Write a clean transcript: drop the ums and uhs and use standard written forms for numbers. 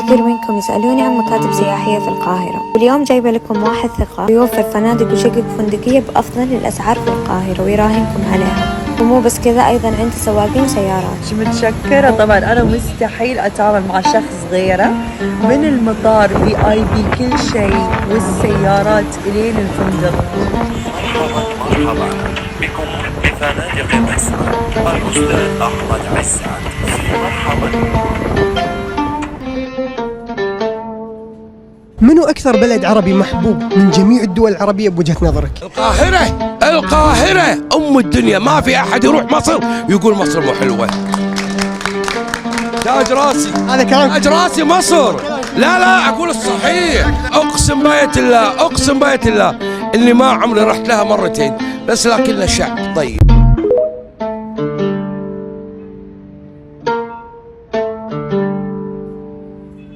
كثير منكم يسألوني عن مكاتب سياحية في القاهرة، واليوم جايبة لكم واحد ثقة يوفر فنادق وشقق فندقية بأفضل الأسعار في القاهرة ويراهنكم عليها. ومو بس كذا، أيضا عنده سواقين وسيارات. متشكرة. طبعا أنا مستحيل أتعامل مع شخص غيره. من المطار VIP كل شيء والسيارات إلين الفندق. مرحبا مرحبا بكم بفنادق مصر، الأستاذ أحمد عزت، مرحبا. منو أكثر بلد عربي محبوب من جميع الدول العربية بوجهة نظرك؟ القاهرة، القاهرة أم الدنيا. ما في أحد يروح مصر يقول مصر مو حلوة. تاج راسي. هذا كلام. تاج راسي مصر. لا لا، أقول الصحيح. أقسم بآية الله، أقسم بآية الله إني ما عمري رحت لها مرتين بس، لكن شعب طيب.